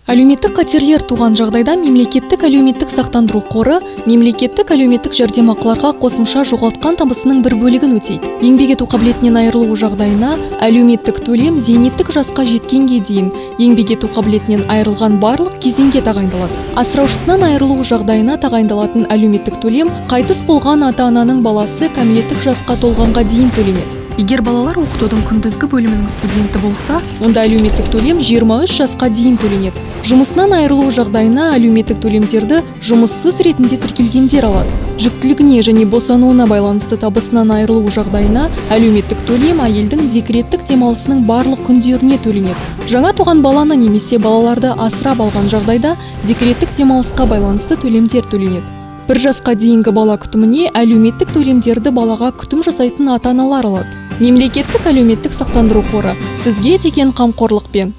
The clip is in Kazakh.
Әлеуметтік қатерлер туған жағдайда Мемлекеттік әлеуметтік сақтандыру қоры мемлекеттік әлеуметтік жәрдемақыларға қосымша жоғалтқан табысының бір бөлігін өтейді. Еңбек ету қабілетінен айырылу жағдайына әлеуметтік төлем зейнеттік жасқа жеткенге дейін еңбек ету қабілетінен айырылған барлық кезеңге тағайындалады. Асыраушысынан айырылу жағдайына тағайындалатын әлеуметтік төлем қайтыс болған ата-ананың баласы кәмелеттік жасқа толғанға дейін төленеді. Егер балалар оқытудың күндізгі бөлімінің студенті болса, онда әлеуметтік төлем 23 жасқа дейін төленеді. Жұмысынан айырылу жағдайына әлеуметтік төлемдерді жұмыссыз ретінде тіркелгендер алады. Жүктілігіне және босануына байланысты табысынан айырылу жағдайына әлеуметтік төлем әйелдің декреттік демалысының барлық күндеріне төленеді. Жаңа туған баланы немесе балаларды асырап алған жағдайда декреттік демалысқа байланысты төлемдер төленеді. 1 жасқа дейінгі бала күтіміне әлеуметтік төлемдерді балаға күтім жасайтын ата-аналар алады. Мемлекеттік әлеуметтік сақтандыру қоры, сізге деген қамқорлықпен.